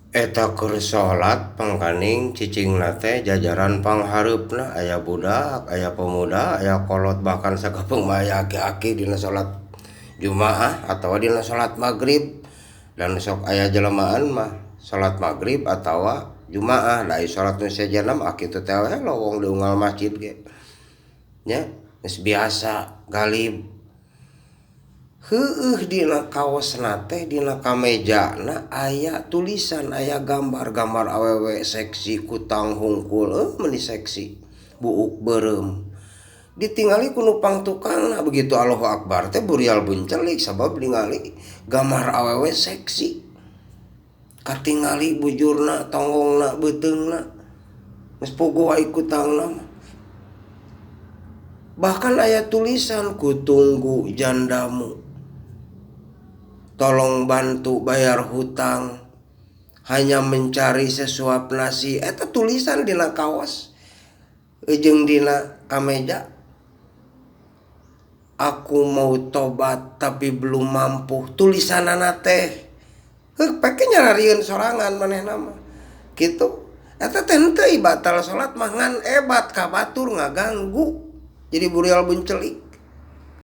Eta keur salat pangkaning cicingna teh jajaran panghareupna aya budak, aya pemuda, aya kolot bahkan sakapeung mah aya aki-aki dina salat Jumaah atawa dina salat magrib dan sok aya jelemaan mah salat magrib atawa Jumaah. Da ai salat nu sejenna mah kitu teh we lowong di unggal masjid ge nya geus biasa galib. Heueuh dina kaosna teh dina kamejana aya tulisan aya gambar, gambar awewe seksi kutang hungkul eueuh meuni seksi buuk beureum. Ditingali ku nu pangtukangna begitu Allahu Akbar teh burial buncelik sabab ningali gambar awewe seksi. Katingali bujurna tonggongna beuteungna geus puguh ai kutangna mah. Bahkan aya tulisan kutunggu jandamu. Tolong bantu bayar hutang. Hanya mencari sesuap nasi eta tulisan dina kaos jeung dina kameja. Aku mau tobat tapi belum mampu tulisanana teh. Heuh pek nyararieun sorangan manehna mah. Kitu. Eta teh henteu batal salat mah ngan ebat ka batur ngaganggu. Jadi burial buncelik.